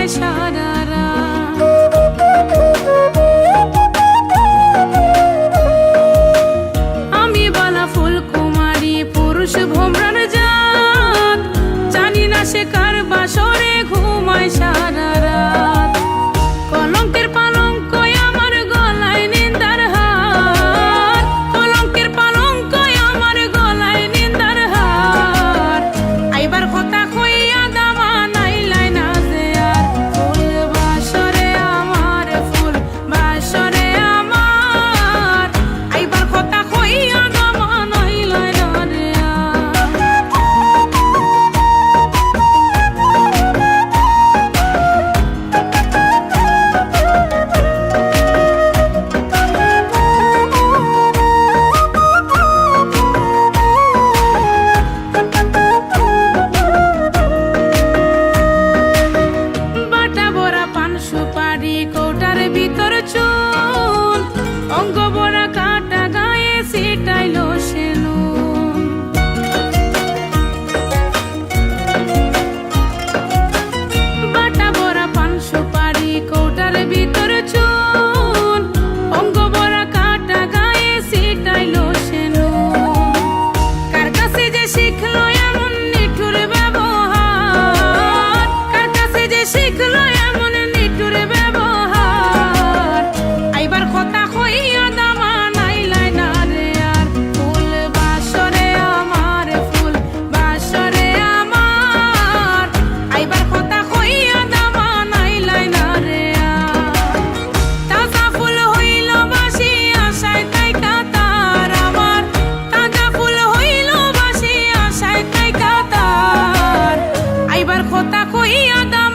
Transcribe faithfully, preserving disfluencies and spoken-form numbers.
সারা রাত। আমি বালা ফুল কুমারী, পুরুষ ভোমরার জাত। জানি না সে কার বাসরে ঘুমায় সারা রাত। কলঙ্কের পালঙ্ক আমার গলায় নিন্দার হার। কলঙ্কের পালঙ্ক আমার গলায় নিন্দার হার। আইবার কথা কইয়া দামান আইলায় না যে আর। ফুল বাসরে আমার, ফুল বাসরে আমার। আইবার কথা কইয়া দামান আইলায় না রে আর। বাটা ভরা পান সুপারি, কৌটার ভিতর চুন, অঙ্গ ভরা কাটা, গায়ে ছিটাইল সে নুন। বাটা ভরা পান সুপারি, কৌটার ভিতর চুন, অঙ্গ ভরা কাটা, গায়ে ছিটাইল সে নুন। কার কাছে যে শিখলো এমন নিঠুর ব্যবহার, কার কাছে যে শিখলো এমন নিঠুর ব্যবহার। আইবার কথা কইয়া দামান আইলায় না রে আর। ফুল বাসরে আমার, ফুল বাসরে আমার। আইবার কথা কইয়া দামান আইলায় না রে আর। তাজা ফুল হইল বাসি আশায় তাই কাতার আমার। তাজা ফুল হইল বাসি আশায় তাই কাতার। আইবার কথা কইয়া দামান